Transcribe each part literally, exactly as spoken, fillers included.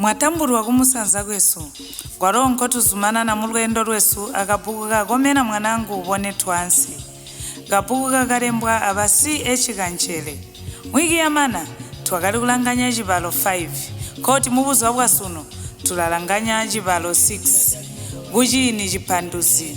Mwatambulwa kumusanza kwesu, ngwalo nkotuzumana na mulwendo lwesu akabuku kakomena mwanangu ubone twansi. Kabuku kakalembwa aba C H Kanchere. Mwiki yamana twakali kulanganya chibalo five, koti mu buzwa bwa suno tulalanganya chibalo six. Nguchini chipanduzi?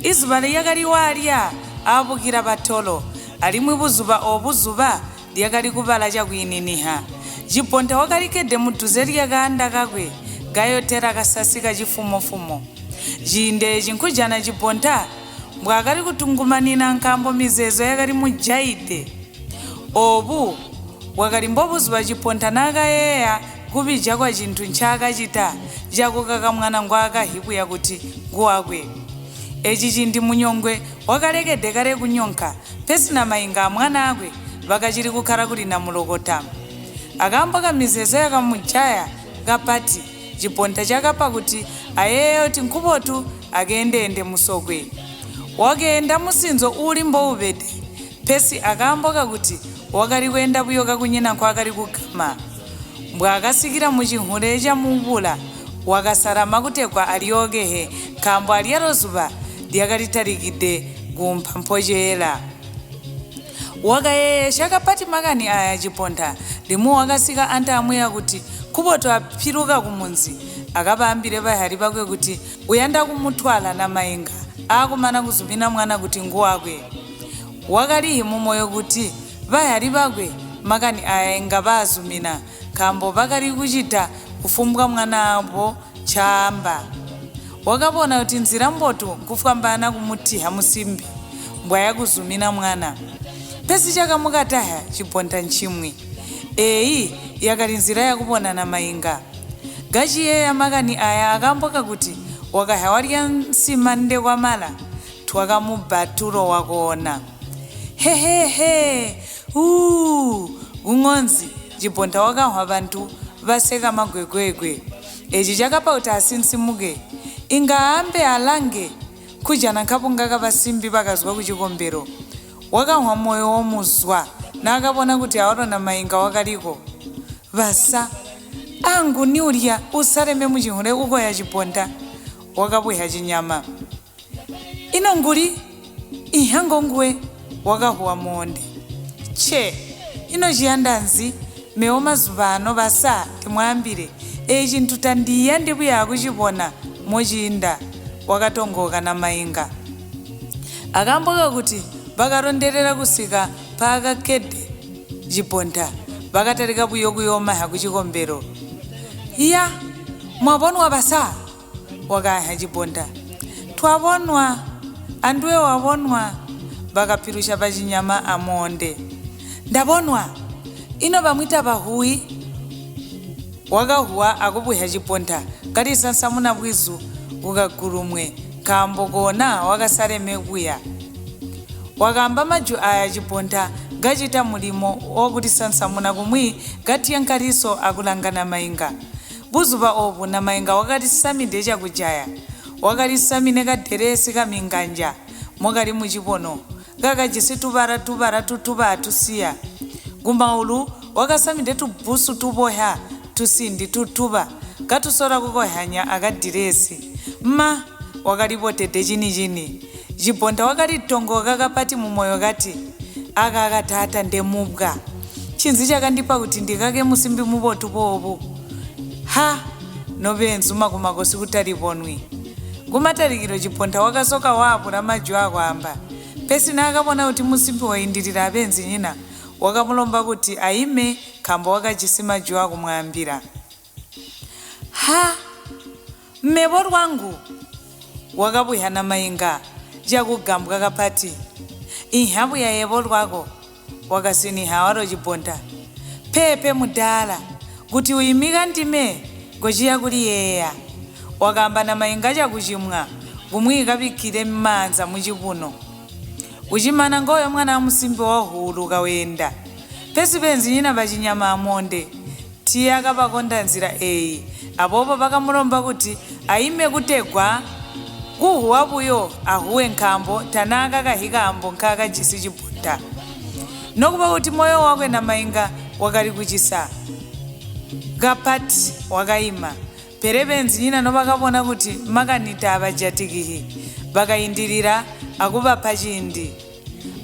Izuŵa liyakali walya, abukira patolo, alimwi buzuŵa obu zuŵa lyakali kuŵala chakuyininiha. Chiponta wakalikede mu duze lya kaanda kakwe, gayotera kasasika chifumofumo. Chinde chinkujana Chiponta mbwakali kutungumanina nkambo mizezo yakali mujaide. Obu wakali mbobuzuŵa Chiponta nakayeya kuŵija kwa chinthu nchakachita chakukaka mwana ngwaka hiku yakuti nguwakwe. Echi chindi munyongwe wakalekede kale kunyonka, pesi na mayinga a mwanakwe ŵakachili kukhara kuli na mulokota. Akambo ka mizezo yakamujaya kapati, Chiponta chakapa kuti ayeyo tinkupotu akendende musokwe. Wakenda musinzo uli mbouŵete, pesi akambo kakuti wakali kwenda kuyoka kunyina kwakali kugama. Mbwakasikira mu chinhure cha muvula, wakasarama kutegwa alyokehe, kambo alyaro zuŵa lyakali talikide kumpha mpochera. Wakayeyesha kapati makani aya Chiponta, limu wakasika antamu yakuti kuboto aphiruka ku munzi, akaŵambire ŵahali ŵakwe kuti uyanda kumutwala na mayinga akumana kuzumina mwana kuti nguwakwe. Wakalihi mu moyo kuti ŵahali ŵakwe makani aya ingaŵazumina, kambo ŵakali kuchita kufumbwa mwanawo chamba. Wakawona kuti nzira mbotu nkufwambana kumutiha musimbi mbwa yakuzumina mwana. Pesi chakamukataha Chiponta nchimwe. Eyi yakali nzira yakuwona na mayinga. Gachiyeya makani aya akambo kakuti wakahya walya nsima nde kwamala, twakamuba tulo wakona. Hehehe! Uu! Gung'onzi, Chiponta wakahwa ŵanthu ŵaseka magwegwegwe. Ichi chakapa kuti asinsimuke. Inga ambe alange, kujana nkhapo ngaka ŵasimbi ŵakazwa ku chikombero. Wakahwa moyo womuzwa, na akawona kuti aoro na mayinga wakaliko. Ŵasa, angu ni ulya usaleme mu chinhure uko ya Chiponta, wakabwehya chinyama. Ino nguli, inhango nguwe wakahuwa monde. Che, ino chiyanda nzi, mewo mazuŵa ano ŵasa timwambire, ichi ntutandiya ndikuya kuchipona mochinda, wakatongoka na mayinga. Akambo kakuti ŵakaronderera kusika pa kakede Chiponta, ŵakatarika kuyo kuyoma ha kuchikombero. Iya, mwabonwa ŵasa? Wakayanya Chiponta. Twabonwa, anduwe wabonwa, ŵakaphilusha pa chinyama amonde. Ndabonwa, ino ŵamwita ŵahuwi? Wakahuwa akubwehya Chiponta, kalisansamuna bwizu kukagulumwe, kambo kona wakasaleme kuya. Wakamba maju aya Chiponta gachita mulimo wakulisansamuna kumwi gati yankaliso akulangana mayinga. Buzuŵa obu na mayinga wakalisamide chakujaya. Wakalisamine kaderesi ka minganja mokali mu chipono, kakajisi tuŵara tuŵara tutuŵa atusiya. Gumaulu wakasamide tubusu tubohya tusindi tutuŵa katusora kukohanya akadiresi. Ma, wakalipo tete chinichini. Chiponta wakalitongoka kapati mu moyo kati, aka akatata nde mubwa. Chinzi chakandipa kuti ndikake musimbi mubotu popo. Ha! Nobe nzuma kumako sikutalibonwi. Ku matalikiro Chiponta wakasoka wapula maju akwamba. Pesi na akabona kuti musimbi wayindilira abenzi nyina, wakamulomba kuti ayime kambo wakajisi maju akumwambira. Ha! Mmebo lwangu! Wakabwihana mayinga chakugambwa kapati. Inhabu ya yebo lwako, wakasiniha waro Chiponta. Pepe mudala, kuti uyimika ndime, gochiya kuliyeya. Wakamba na mayinga chakuchimwa, ngumwika ŵikire manza mu chipuno. Uchimana ngoyo mwana wa musimbi wahulu kawenda. Pesi penzi nyina pa chinyama amonde. Tiya kapakonda nzira eyi, apopo pakamuromba kuti ayime kutegwa kuhuwa buyo ahuwe nkhambo tanaka kahikambo nkhaka jisi chipunta. Nokupa kuti moyo wakwe na mainga wakali kuchisa. Gapati wakayima. Pere ŵenzinyina no ŵakawona kuti makani ta ŵajatikihi, ŵakayindirira akuŵa pa chindi.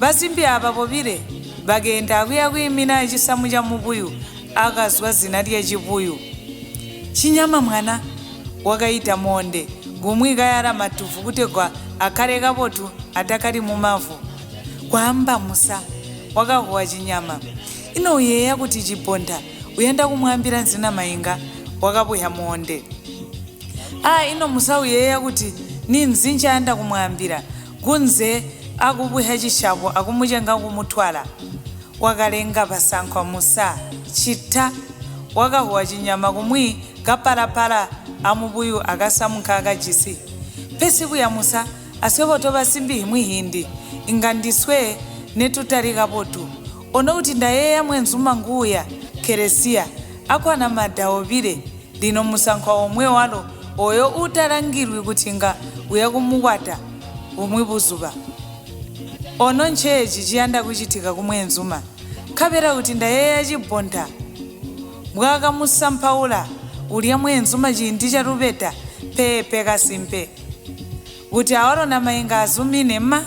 Ŵasimbi aŵa poŵire ŵakenda kuya kwimina chisamu cha mukuyu akazwa zina lya chipuyu. Chinyama mwana, wakayita monde, gumwi kayara matuvu kutegwa akhare kabotu atakali mu mavu. Kwamba musa, wakahuwa chinyama. Ino uyeya kuti chibontha uyenda kumwambira nzina mayinga, wakapuhya monde. A ino musa uyeya kuti ni nzinji ayenda kumwambira, kunze akupuhya chishapo akumuchenga kumutwala. Wakalenga pasankhwa musa, chita, wakahuwa chinyama kumwi kapalapala amupuyu akasamuka akachisi. Pesi kuya musa, aswepo topa simbi himwi hindi, inga ndiswe ne tutali kapotu. Ono kuti ndayeya mwenzuma nguya, Keresiya, akwana madawo ŵire, lino musankhwa omwe walo oyo utalangirwi kuti nga uya kumukwata umwi buzuba. Ono nchechi chiyanda kuchitika kumwenzuma. Khaŵera kuti ndayeya chibontha, mbwakamusamphaula ulya mwenzuma chindi cha lupeta pepe kasimpe. Kuti awaro na mayinga azumine ma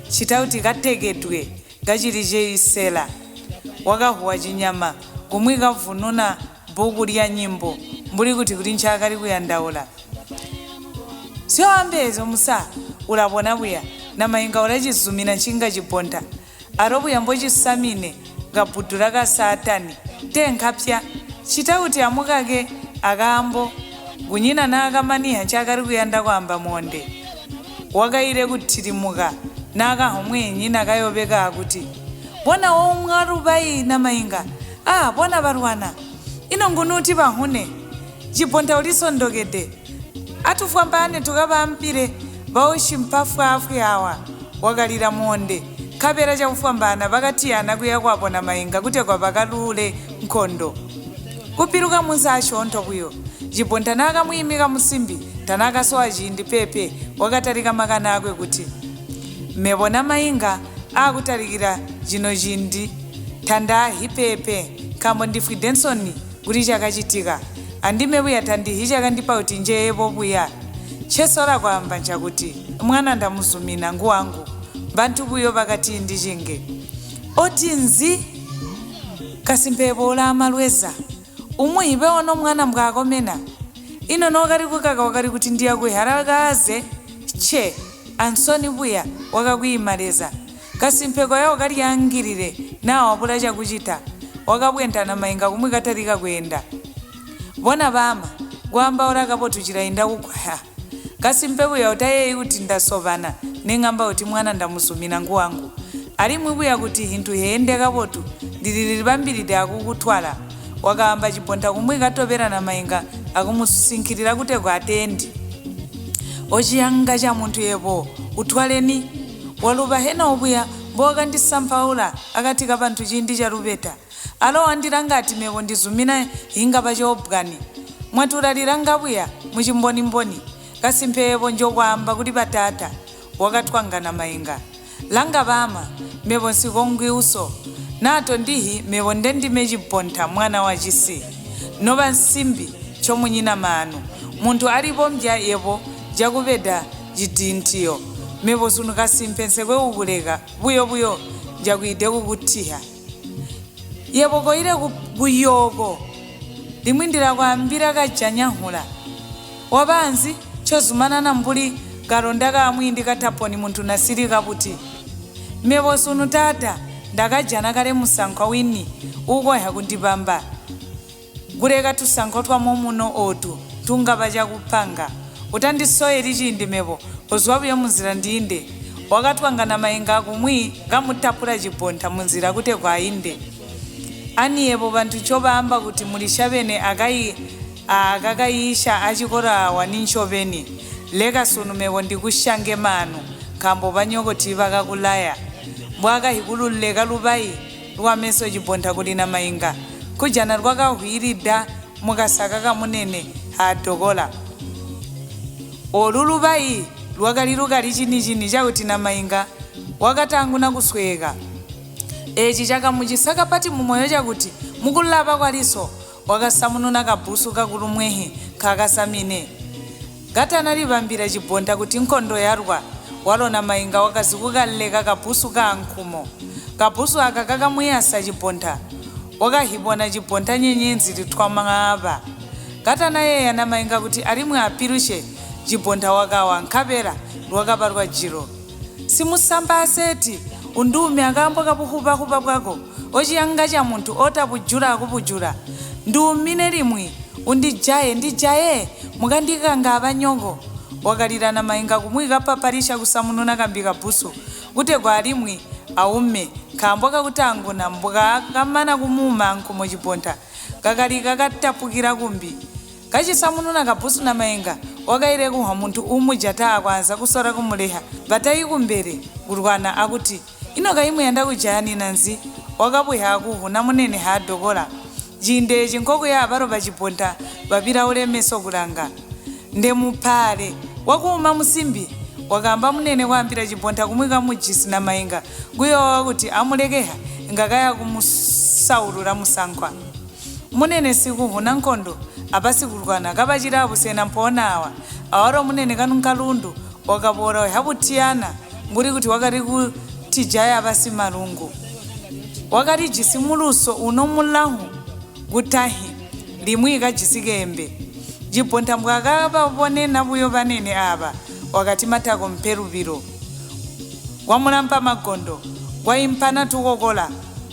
chita kuti kategedwe gachilije isela. Wakahuwa chinyama kumwi kavununa buku lya nyimbo mbuli kuti kuti nchakali kuyandaula. Sio ambezo musa, ulapona buya, na mayinga ulachizumina chinga chibontha. Aro buya mbochisamine, kabudula ka Satani, tenkha pya, chita kuti amukake akambo. Gunyina nakamaniha chakali kuyanda kwamba monde. Wakayire kuthirimuka, nakahomwe nyina kayoŵeka akuti, bona wo mwaru ŵayi na mayinga, ah, bona ŵarwana. Ino ngunuti ŵahune, chibontha ulisondokede. Atufwambane tukaŵampire ŵaushi mpafwafwi awa, wakalira monde. Khaŵera chakufwambana ŵakatiyana kuya kwapo na mayinga kutegwa ŵakalule nkhondo. Kupiruka munsi ashontho kuyo, chibontha nakamwimika musimbi tanakasowa chindi pepe, wakatarika makana akwe kuti, mebo na mayinga akutalikira jino chindi thandahi pepe, kambo ndifwidensoni kuti chakachitika, andime buya tandihi chakandipa kuti njeyepo buya. Chesora kwamba nchakuti, mwana ndamuzumina nguwangu, mbanthu buyo ŵakati ndichinge. Oti nzi? Kasi mpepo ula amalweza? Umu iwe ono mwana mbwakomena? Ino nokali kukaka wakali kuti ndiya kuiharakaze? Che, ansoni buya wakakwiyima leza. Kasi mpheko yawo kali yangirire, nawo wapula chakuchita, wakabwenta na mayinga kumwe katalika kwenda. Bona bama, gwamba ora kapo tuchira inda kugwaya. Kasi mpepo ya utayeyi kuti ndasoŵana, neng'amba kuti mwana ndamuzumina nguwangu. Alimwi buya kuti hinthu heyende kapotu, ndilili libambiride akukutwala. Wakawamba chibontha kumwe katoŵera na mayinga akumusinkhirira kutegwa atendi. Ochiyanga cha munthu yepo, utwaleni. Waluŵa hena ubuya mbo wakandisamphaula akati kapanthu chindi cha lupeta. Alo wandilanga ati mebo ndizumina hinga pachobwani. Mwatulaliranga buya mu chimbonimboni. Kasi mphebo njokwamba kuti patata wakatwanga na mayinga. Langa bama, mebo nsikongwi uso. Nato ndihi mebo nde ndime chibontha mwana wa chisi. Noba nsimbi chomunyina manu. Munthu alipo mbya yebo jakubeda jidintiyo. Mebo sunu kasimpe nsekwe ukuleka, buyo buyo njakwide kukuthiha. Yebo koyire ku, kuyoko. Limwindi lakwambira kajanyankhula. Wapanzi chozumanana mbuli karonda ka mwindi kathaponi munthu nasirika kuti, mebo sunu tata, ndakajana kale musankho wini, ukoya kundipamba. Guleka tusankho twa momuno otu, tungapa chakupanga. Utandisoyeri chindi mebo, uzwabuyo munzira ndinde. Wakatwanga na mayinga akumwi kamutapula chibontha munzira kutegwa ayinde. Ani yebo ŵanthu choŵamba kuti muli chaŵene akayi akakayisha achikoro awa ni nchoŵeni. Leka sunu mebo ndikushange manu, kambo ŵanyoko tiŵakakulaya. Mbwaka hikululeka luŵayi lwa meso chibontha kuli na mayinga. Kujana lwakahwirida mu kasaka kamunene ha dokola. Olu luŵayi lwakali lukali chinichini chakuti na mayinga wakatanguna kusweka. Ichi chakamuchisaka pati mu moyo chakuti mukulapa kwaliso Wakasamununa kabusu kakurumwehe nkha kasamine. Gata nali ŵambira Chibonta kuti nkhondo yarwa, walo na Mayinga wakazi kukaleka kabusu ka nkhumo. Kabusu aka kakamuyasa Chibonta. Wakahibona Chibonta nyenyenzi lithwa maŵa. Gata nayeya na Mayinga kuti alimwe apiruche, Chibonta wakawa nkhaŵera lwakaŵa lwa jiro. Simusamba aseti, undumi akambo kapuhupahupa bwako, ochiyanga cha munthu ota bujula akubujula. Ndumine limwi, undijaye, ndijaye, mukandikanga ŵanyoko. Wakalira na Mayinga kumwika paparisha kusamununa kambi kabusu, kutegwa alimwi aume, nkhambwa kakutanguna mbwa kamana kumuma nkhumo Chibonta, kakali kakatapukira kumbi. Kachisamununa kabusu na Mayinga, wakayire kuhwa munthu umu jata akwanza kusora kumuleha, patayi kumbere, kurwana akuti, ino kayi muyanda kujaya nina nzi? Wakabweha akuhuna munene ha dokora. Jinde ichi nkhoku ya aŵaro ŵa Chibonta ŵaŵira ulemeso kulanga. Nde muphale, wakuwuma musimbi, wakamba munene kwambira Chibonta kumwika mu jisi na Mayinga, kuyowoya kuti amulekeha, ngakaya kumusaulula musankwa. Munene sikuhuna nkhondo, apa sikurwana, kaŵachira busena mpona awa. Awaro munene kanu nkalundu, wakabora ha kutiyana, nguli kuti wakali kutijaya ŵasi malungu. Wakali jisi muluso uno mulahu gutahi, limwika jisi kembe. Jibonthambwa kaŵa wonena wuyo ŵanene aŵa, wakati matako mpeluŵiro. Wamulampa magondo, wayimpana tukokora,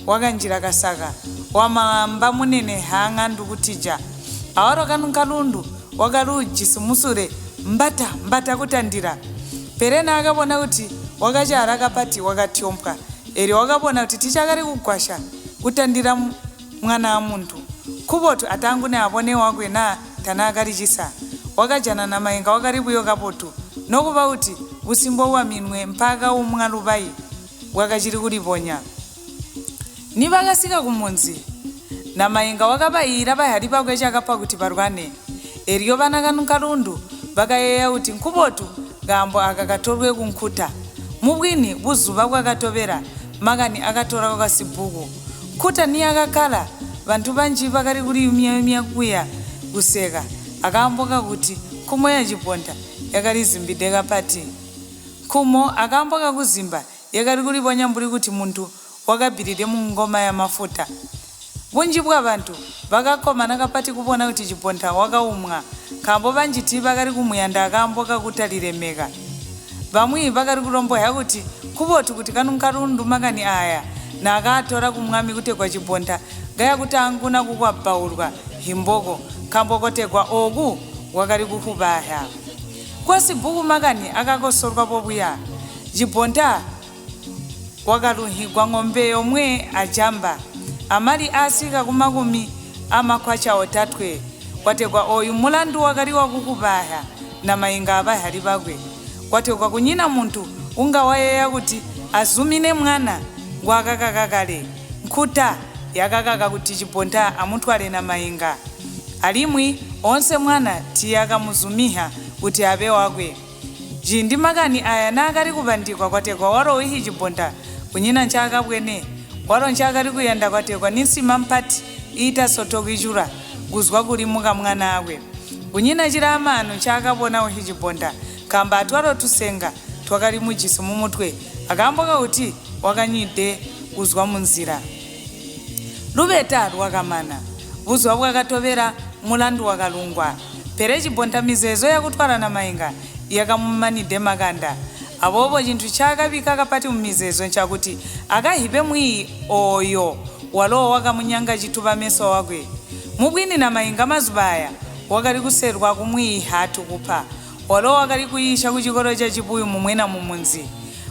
wakanjira kasaka, wamawamba munene ha ng'andu kutija. Awaro kanu nkalundu, wakaluji simusure, mbata, mbata kutandira. Perena akawona kuti wakachara kapati wakatyompwa, elyo wakawona kuti tichakali kugwasha kutandira mu-, mwana wa munthu. Kubotu atangune apone wakwe na tana akali chisa. Wakajana na mayinga wakali kuyo kabotu, nokupa kuti usimbo wa minwe mpaka umwa lupayi wakachiri kuliponya. Ni ŵakasika ku munzi, na mayinga wakaŵayira ŵahali pakwe chakapa kuti ŵarwane. Elyo ŵana kanu kalundu ŵakayeya kuti nkhubotu gambo aka katorwe ku nkhuta. Mubwini buzuŵa kwakatoŵera, makani akatora kwa kasibuku. Nkhuta ni yakakala, ŵanthu ŵanji ŵakali kuliyumyayumya kuya kuseka, akambo kakuti nkhumo ya chiponda yakali zimbide kapati. Nkhumo akambo kakuzimba yakali kuliponya mbuli kuti munthu wakabilire mu ngoma ya mafuta. Bunji bwa ŵanthu ŵakakomana kapati kupona kuti chiponda wakaumwa, nkambo ŵanji ti ŵakali kumuyanda akambo kakuta lilemeka. Ŵamwi ŵakali kurombohya kuti nkhubotu kuti kanu nkarundu makani aya, na akatora ku mwami kutegwa chiponda gaya kuti anguna kukwabaurwa himboko, nkambo kotegwa oku wakali kuhuŵahya. Kwa sibuku makani akakosorwa pobuya, chiponda wakalunhigwa ng'ombe yomwe ajamba, amali asika ku makumi a makhwacha otatwe, kwategwa oyu mulandu wakali wakukuŵahya na mayinga aŵahali ŵakwe. Kwategwa kunyina munthu ungawayeya kuti azumine mwana ngwakakaka kale, nkhuta yakakaka kuti chiponda amutwale na mayinga. Alimwi onse mwana tiyakamuzumiha kuti aŵe wakwe. Jindi makani aya nakali kupandikwa kwategwa waro ichi chiponda, kunyina nchakabwene, waro nchakali kuyenda kwategwa ni nsima mpati itasotoki chura kuzwa kulimuka mwanakwe. Kunyina chirama ano nchakabona ichi chiponda, kamba atwaro tusenga twakali mujisi mu mutwe, akambo kakuti wakanyide kuzwa mu nzira. Luŵeta lwakamana, buzwa bwakatoŵera mulandu wakalungwa. Pere chiponda mizezo yakutwara na mayinga yakamumanide makanda. Apopo chinthu chakaŵika kapati mu mizezo nchakuti akahipe mwiyi oyo walowa wakamunyanga chithu pa meso wakwe. Mubwini na mayinga mazuŵa aya wakali kuserwa ku mwiyi hatu kupha. Walowa wakali kuyisha ku chikoro cha chipuyu mumwena mu munzi.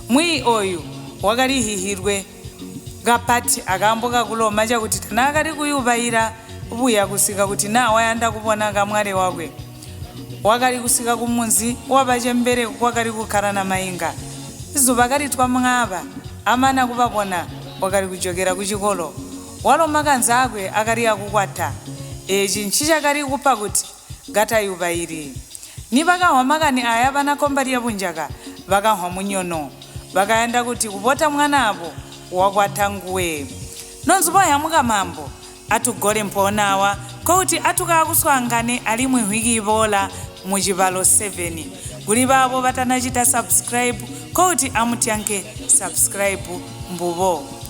Mwiyi oyu wakali hihirwe kapati akambo kakuloma chakuti tanakali kuyuŵayira buya kusika kuti na wayanda kupona kamwale wakwe. Wakali kusika ku munzi wa pachembere kwakali kukhara na mayinga. Zuŵa kalitwa mwaŵa, amana kuŵapona wakali kujokera ku chikolo. Walo makanza akwe akali akukwata. Ichi nchichakali kupa kuti gatayuŵayiri. Ni ŵakahwa makani aya ŵanakomba lya bunjaka ŵakahwa munyono. Ŵakayanda kuti kupota mwana apo wakwata nguwe. Nonzgo yamuka mambo, Atugore mphonawa koti atukakuswangane alimwe hwiki ivola mu chivalo seven. Kuli ŵavo ŵatanachita subscribe koti amutyanke subscribe mbuvo.